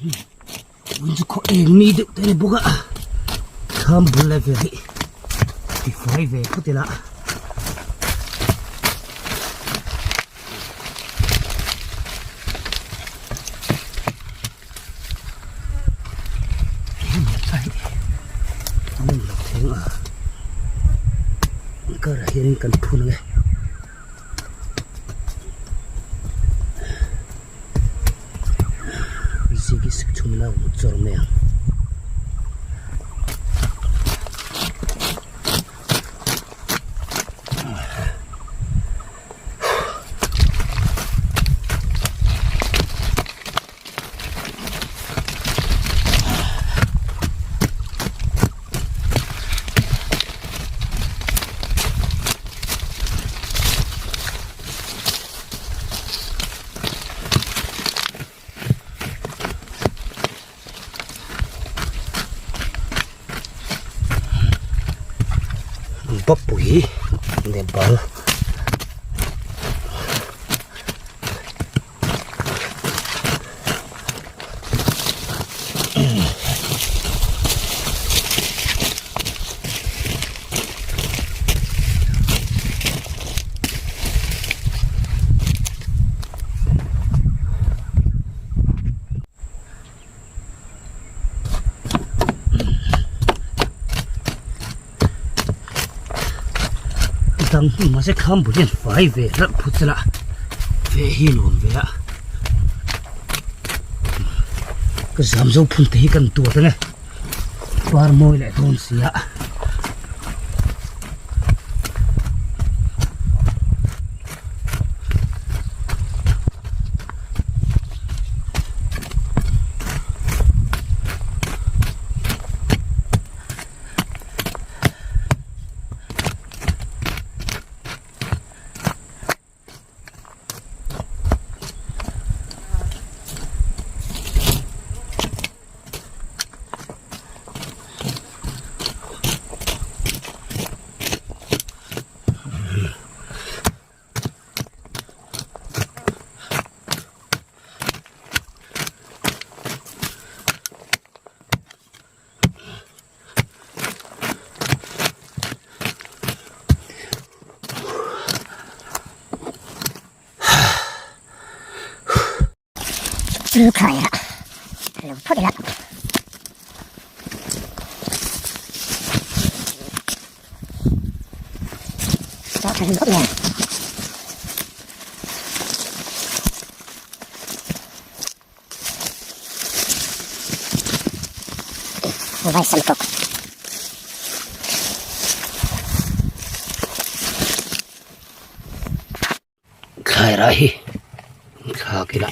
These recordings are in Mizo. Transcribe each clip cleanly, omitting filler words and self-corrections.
Tun chu khaw eng mi deuh te a ni bawk a thlam bul lai vel hi tifai ve phawt ila. Karah hianin kan phun ang e. Zigi sik chhung ila chawr mai ang. Bapui leh bal. Dang hmun mahse kham bul hian fai ve ralh phut sela ve hi nuam ve a ka zam zo phun te hi kan tuat ang e par mawi leh dawn si a. Thil khai a lo phawt ila. Chaw tha hlum khawp mai a. Vai sam tawk. Thlai rah hi thlak ila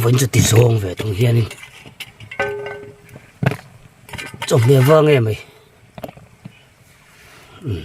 vawiin chu ti zawng ve thung hianin chawhmeh vang em mai umm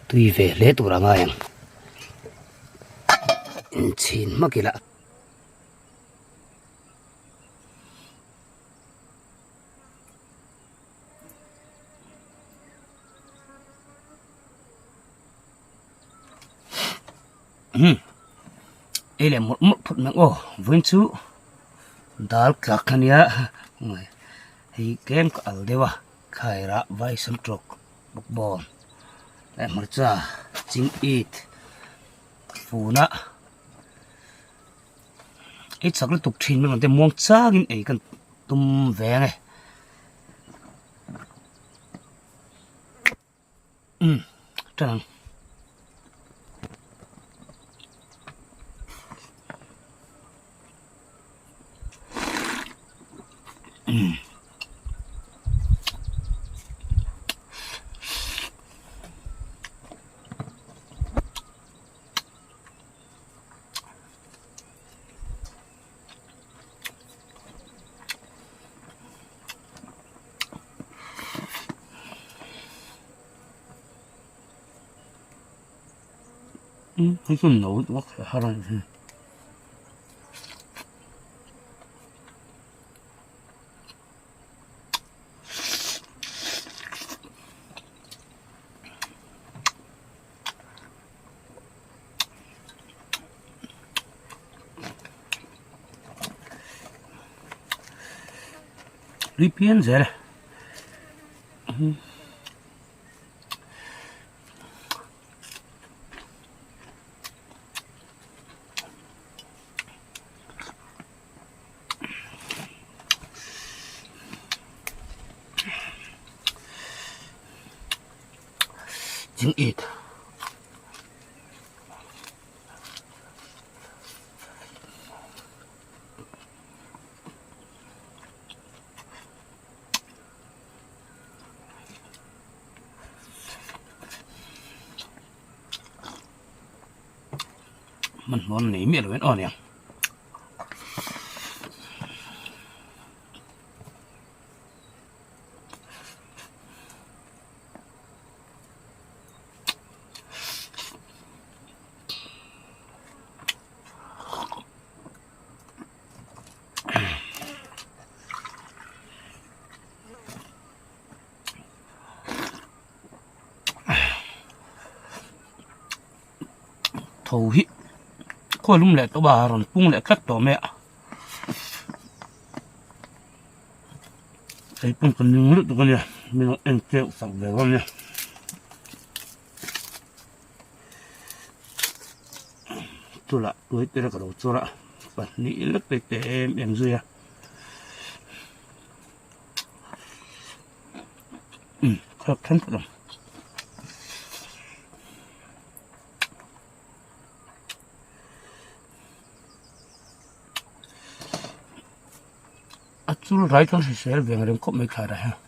tui ve hle tur a ngai ang inchhin hmak ila. Hmm. Ei leh mawlh mawlh phawt mai ang aw vawiin chu dal tlak a nia hei tlem ka al deuh a thlairah vai sam tawk bawk bawn leh hmarcha ching it funa ei chak lutuk thin mai ang te muang changin ei kan tum ve ang e. Umm ṭan ang. Umm. Hei chu no vak har a ni hi. tui phian zel a. Ching it. Hmanhmawh nei miah lo in aw nia. Tho hi khaw lum leh tawh a rawn pung leh tlat tawh mai a hei pawh ka ning lutuk a nia min rawn en keuh sak ve dawn nia. Chulah tuai te ka lo chawr a pahnih lek te te em em zui a umm khalak then phawt ang. A chul rai chuan hrisel ve ang reng khawp mai thlai rai hian.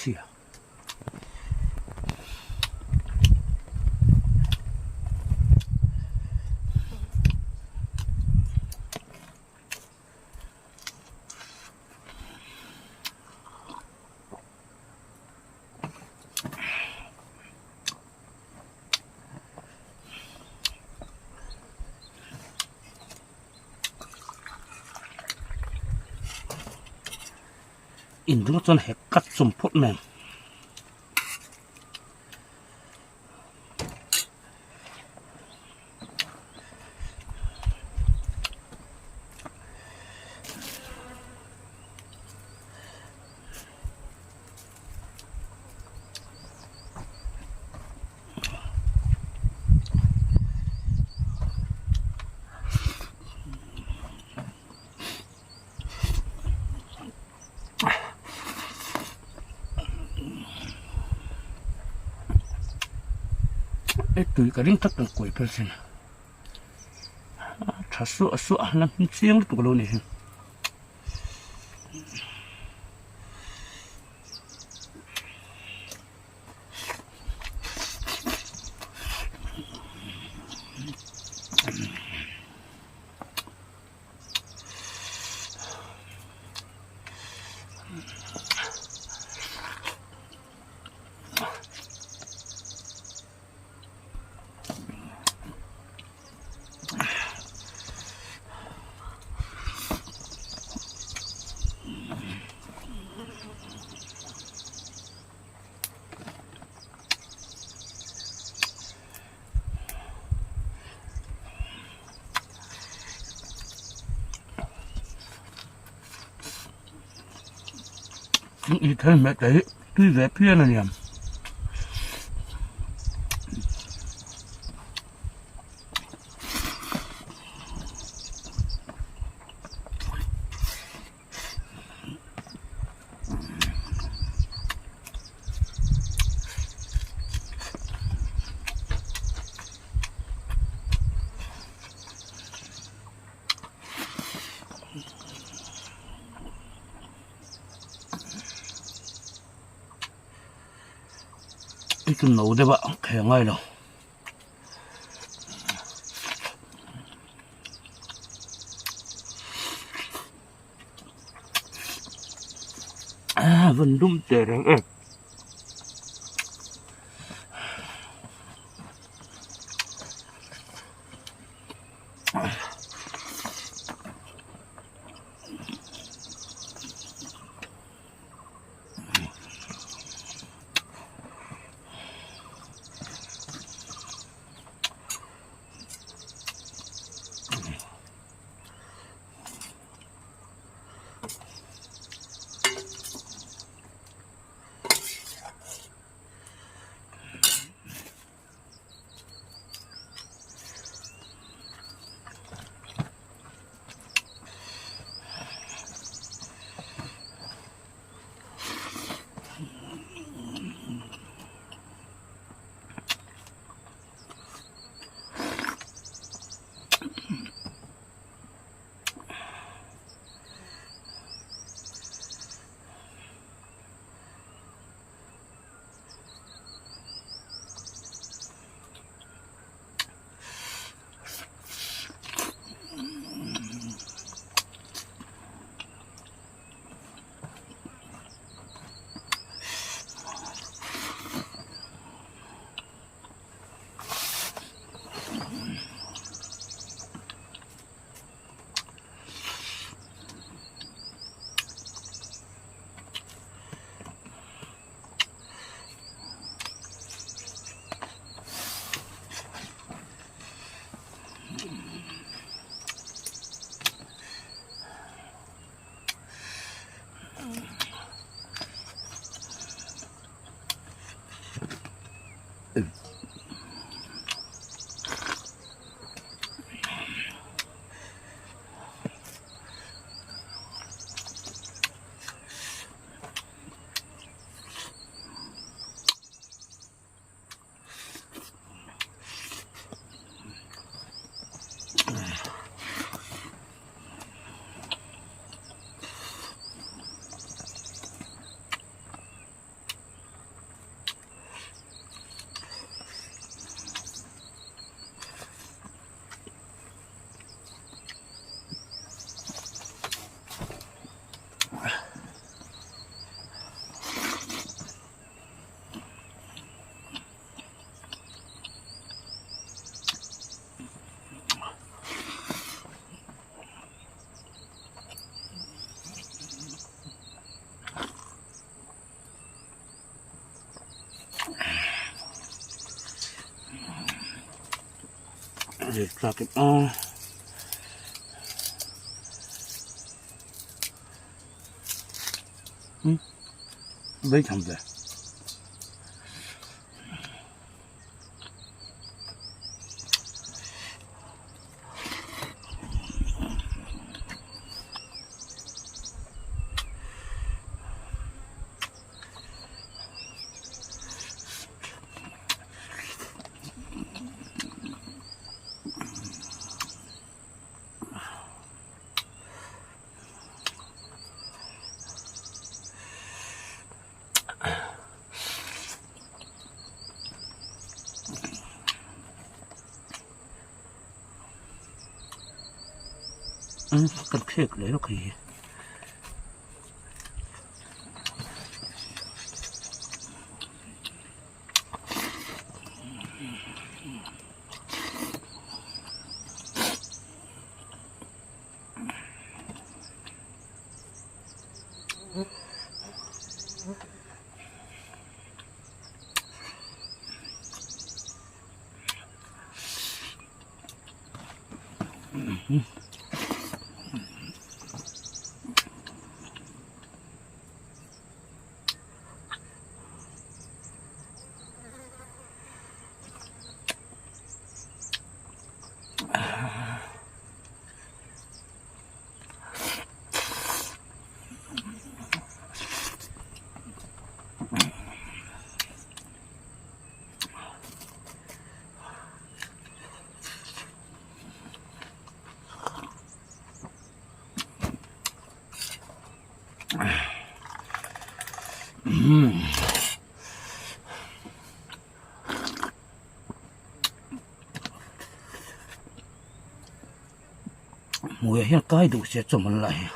Chhia. Indung chuan hek kat chum phawt mai ang. E tui ka ring tak kan kuai phel sin a tha suah suah a la hmin chiang lutuk alo ni hi. I thel hmeh te hi tui ve phian a niam. Hei chu no deuh a khel ngai lo. A van dum teh reng em. Crack it on. Vei tham ve. Kan khek leh lawk hei hi. Hmuiah hian kai duh se chawm an la hi.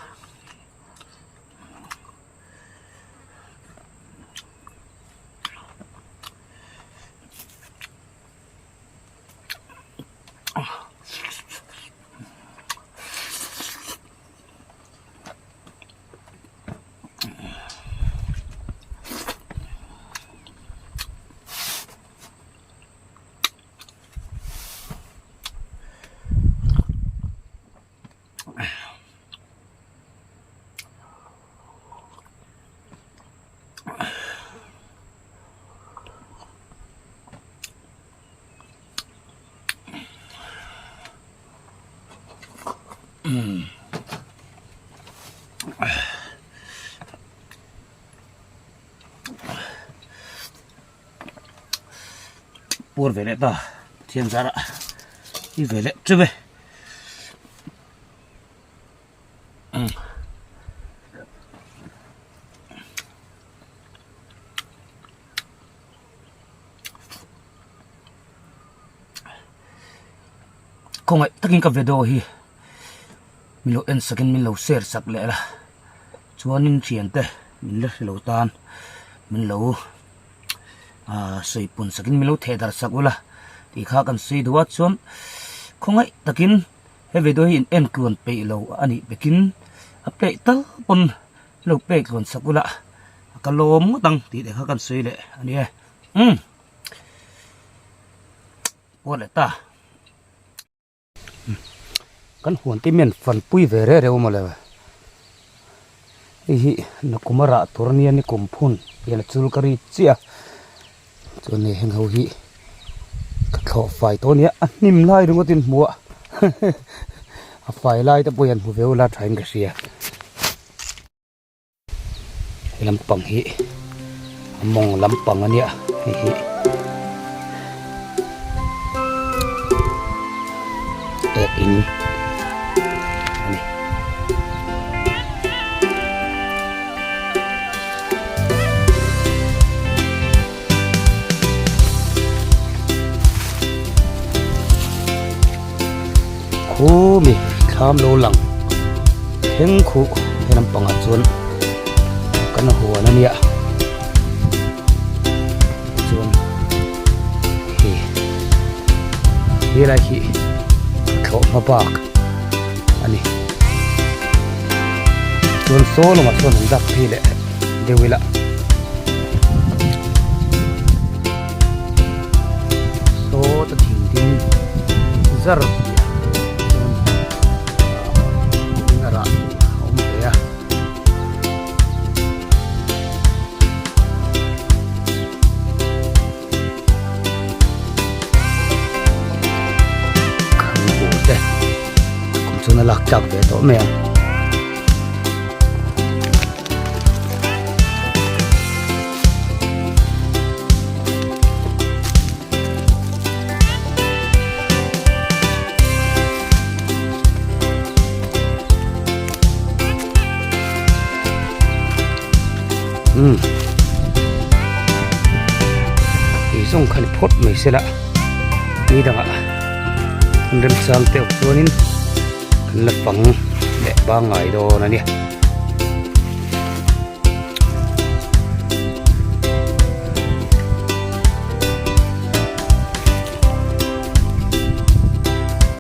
Pur ve leh ta thian zarah i ve leh teuh e. Khawngaih takin ka video hi min lo en sakin min lo share sak leh la chuanin thiante min la hrelo tan min lo ah sawi pun sakin min lo theh darh sak ula tih kha kan sawi duh a chuan khawngaih takin he video hi in en tluan peih lo a nih pekin a peih tal pawn lo pek tluan sak ula ka lawm ngawt ang tih te kha kan sawi leh a ni e umm puat leh ta kan huan te mian fanpui ve reh reuh mawle hei hi nakum a rah tur ania ni kum phun hian a chul ka ri chiah a chuan hei heng ho hi ka thlawh fai tawh ania a hnim lai ringawt in hmu a a fai lai te pawh hian hmu ve ula tha in ka hria. He lampang hi a mawng lampang a nia hei hi ek in a ni. Khumi thlam lo lang thleng khuh he lampangah chuan kan huan a nia chuan hei helai hi thlawh hma bak a ni chuan saw lamah chuan an dak phei leh deuh ila. Saw ta thing ding zar piah chuan ah a rah tur a awm ve a. Khanghu te kum chuan a lak tlak ve tawh mai ang. Umm tih zawng kha ni phawt mai se la ni dangah an remchang teuh chuanin kan la pang leh pangngai dawn a nia.